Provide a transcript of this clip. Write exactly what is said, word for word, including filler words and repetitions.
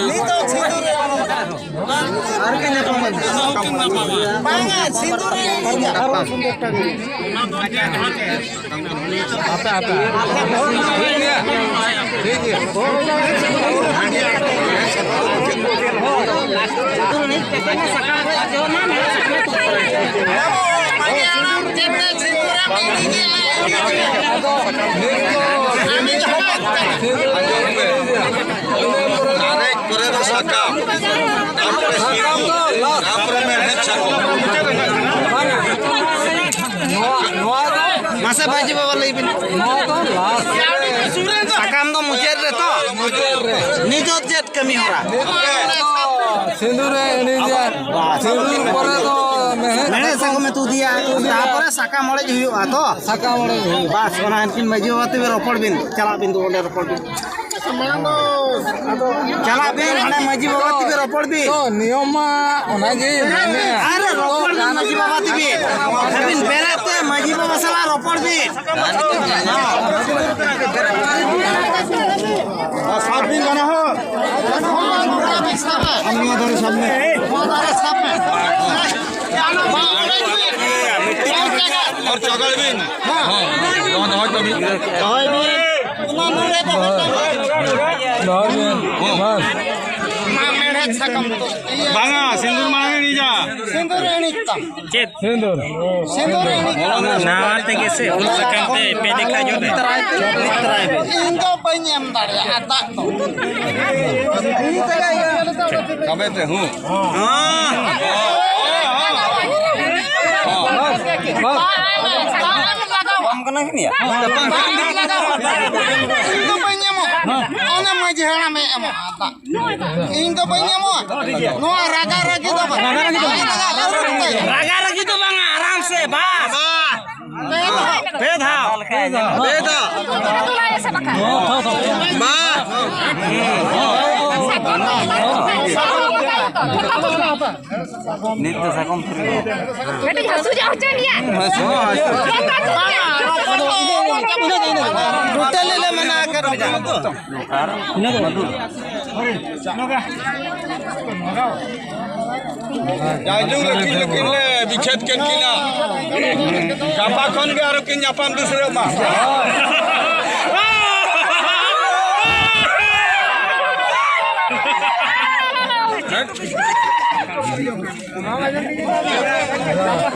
ᱱᱤᱛᱚᱜ ᱥᱤᱸᱫᱩᱨ ᱨᱮ ᱵᱟᱝᱟ, ᱥᱤᱸᱫᱩᱨ ᱨᱮ ᱟᱯᱮ, ᱟᱯᱮ᱾ ᱴᱷᱤᱠ ᱜᱮᱭᱟ, ᱴᱷᱤᱠ ᱜᱮᱭᱟ᱾ ᱫᱟᱨᱮ ᱠᱚᱨᱮ ᱫᱚ ᱥᱟᱠᱟᱢ, ᱛᱟᱨᱯᱚᱨᱮ ᱥᱤᱨᱯᱩ, ᱛᱟᱨᱯᱚᱨᱮ ᱢᱮᱲᱦᱮᱫ ᱥᱟᱠᱟᱢ᱾ ᱱᱚᱣᱟ, ᱱᱚᱣᱟ ᱫᱚ ᱢᱟᱥᱮ ᱢᱟᱹᱡᱷᱤ ᱵᱟᱵᱟ ᱞᱟᱹᱭ ᱵᱤᱱ᱾ ᱱᱚᱣᱟ ᱫᱚ ᱞᱟᱥᱴ ᱨᱮ᱾ ᱥᱟᱠᱟᱢ ᱫᱚ ᱢᱩᱪᱟᱹᱫ ᱨᱮ ᱛᱚ? ᱢᱩᱪᱟᱹᱫ ᱨᱮ᱾ ᱱᱤᱛᱚᱜ ᱪᱮᱫ ᱠᱟᱹᱢᱤ ᱦᱚᱨᱟ? ᱱᱤᱛᱚᱜ ᱫᱚ ᱥᱤᱸᱫᱩᱨ ᱮ ᱮᱱᱮᱡᱟ᱾ ᱵᱟᱥ᱾ ᱥᱤᱸᱫᱩᱨ ᱯᱚᱨᱮ ᱫᱚ ᱢᱮᱲᱦᱮᱫ ᱢᱮᱲᱦᱮᱫ ᱥᱟᱠᱟᱢ ᱮ ᱛᱩᱫᱮᱭᱟ, ᱛᱩᱫᱮᱭᱟ᱾ ᱛᱟᱨᱯᱚᱨᱮ ᱥᱟᱠᱟᱢ ᱚᱲᱮᱡ ᱦᱩᱭᱩᱜᱼᱟ ᱛᱚ? ᱥᱟᱠᱟᱢ ᱚᱲᱮᱡ ᱦᱩᱭᱩᱜᱼᱟ᱾ ᱵᱟᱥ, ᱚᱱᱟ ᱮᱱᱠᱷᱟᱱ ᱢᱟᱹᱡᱷᱤ ᱵᱟᱵᱟ ᱛᱮᱜᱮ ᱨᱚᱯᱚᱲ ᱵᱤᱱ, ᱪᱟᱞᱟᱜ ᱵᱤᱱ ᱫᱚ ᱚᱸᱰᱮ ᱨᱚᱯᱚᱲ ᱵᱤᱱ᱾ ᱪᱟᱞᱟᱜ ᱵᱤᱱ, ᱦᱟᱸᱰᱮ ᱢᱟᱹᱡᱷᱤ ᱵᱟᱵᱟ ᱛᱮᱜᱮ ᱨᱚᱯᱚᱲ ᱵᱤᱱ᱾ ᱛᱚ, ᱱᱤᱭᱚᱢ ᱢᱟ ᱚᱱᱟᱜᱮ ᱢᱮᱱᱮᱜᱼᱟ᱾ ᱟᱨᱮ ᱨᱚᱯᱚᱲ ᱵᱤᱱ ᱢᱟᱹᱡᱷᱤ ᱵᱟᱵᱟ ᱛᱮᱜᱮ᱾ ᱟᱹᱵᱤᱱ ᱵᱮᱨᱮᱫ ᱛᱮ ᱢᱟᱹᱡᱷᱤ ᱵᱟᱵᱟ ᱥᱟᱞᱟᱜ ᱨᱚᱯᱚᱲ ᱵᱤᱱ᱾ ᱟᱨ ᱥᱟᱵ ᱵᱤᱱ ᱵᱟᱱᱟ ᱦᱚᱲ᱾ ᱟᱢ ᱱᱚᱣᱟ ᱫᱷᱟᱨᱮ ᱥᱟᱵ ᱢᱮ᱾ ᱱᱚᱣᱟ ᱫᱷᱟᱨᱮ ᱥᱟᱵ ᱢᱮ᱾ ᱦᱚᱲ ᱪᱟᱜᱟᱲ ᱵᱤᱱ᱾ ᱦᱚᱸ, ᱫᱚᱦᱚᱭ ᱛᱟᱵᱤᱱ᱾ ᱫᱚᱦᱚᱭ ᱵᱤᱱ᱾ ᱚᱱᱟ ᱱᱚᱰᱮ ᱫᱚᱦᱚᱭ ᱛᱟᱵᱤᱱ᱾ ᱫᱚᱦᱚᱭ ᱵᱤᱱ᱾ ᱵᱟᱥ᱾ ᱢᱟ ᱢᱮᱲᱦᱮᱫ ᱥᱟᱠᱟᱢ ᱫᱚ᱾ ᱵᱟᱝᱟ, ᱥᱤᱸᱫᱩᱨ ᱢᱟᱲᱟᱝ ᱤᱬᱤᱡᱟ᱾ ᱥᱤᱸᱫᱩᱨ ᱤᱬᱤᱡ ᱛᱟᱢ᱾ ᱪᱮᱫ? ᱥᱤᱸᱫᱩᱨ᱾ ᱥᱤᱸᱫᱩᱨ ᱤᱬᱤᱡ ᱛᱟᱢ᱾ ᱱᱟᱣᱟ ᱛᱮᱜᱮ ᱥᱮ ᱩᱞ ᱥᱟᱠᱟᱢ ᱛᱮ ᱯᱮ ᱡᱮᱠᱷᱟ ᱡᱚᱨᱮ᱾ ᱤᱧ ᱫᱚ ᱵᱟᱹᱧ ᱮᱢ ᱫᱟᱲᱮᱭᱟᱜᱼᱟ ᱫᱟᱜ ᱫᱚ᱾ ᱠᱟᱵᱮ ᱛᱮ ᱦᱚᱸ᱾ ᱵᱟᱢ ᱠᱟᱱᱟ ᱠᱤᱱ ᱭᱟ? ᱤᱧ ᱫᱚ ᱵᱟᱹᱧ ᱮᱢᱚᱜ᱾ ᱚᱱᱟ ᱢᱟᱹᱡᱷᱤ ᱦᱟᱲᱟᱢᱮ ᱮᱢᱚᱜᱼᱟ ᱫᱟᱜ᱾ ᱤᱧ ᱫᱚ ᱵᱟᱹᱧ ᱮᱢᱚᱜᱼᱟ᱾ ᱱᱚᱣᱟ ᱨᱟᱜᱟ ᱨᱟᱜᱤ ᱫᱚ ᱵᱟᱝ᱾ ᱨᱟᱜᱟ ᱨᱟᱜᱤ ᱫᱚ ᱵᱟᱝᱟ, ᱟᱨᱟᱢ ᱥᱮ, ᱵᱟᱥ᱾ ᱯᱮ ᱫᱷᱟᱣ᱾ ᱯᱮ ᱫᱷᱟᱣ᱾ ᱯᱮ ᱫᱷᱟᱣ᱾ ᱢᱟ᱾ ᱱᱤᱛ ᱫᱚ ᱥᱟᱠᱚᱢ ᱛᱩᱞ ᱫᱚ᱾ ᱠᱟᱹᱴᱤᱡ ᱦᱟᱹᱥᱩ ᱧᱚᱜ ᱦᱚᱪᱚᱭᱮᱭᱟ᱾ ᱦᱟᱹᱥᱩ ᱧᱚᱜ ᱦᱚᱪᱚᱭᱮᱭᱟ᱾ ᱴᱳᱴᱟᱞᱤ ᱞᱮ ᱢᱟᱱᱟ ᱟᱠᱟᱫ ᱢᱮᱭᱟ᱾ ᱟᱨ ᱢᱟᱫᱩᱨ᱾ ᱡᱟᱭᱡᱩᱜᱽ ᱞᱟᱹᱠᱤᱱ ᱞᱟᱹᱠᱤᱱ ᱞᱮ ᱵᱤᱪᱷᱮᱫ ᱠᱮᱫ ᱠᱤᱱᱟ᱾ ᱜᱟᱯᱟ ᱠᱷᱚᱱ ᱜᱮ ᱟᱨᱚ ᱠᱤᱱ ᱧᱟᱯᱟᱢ ᱫᱩᱥᱨᱟᱹᱜ ᱢᱟ᱾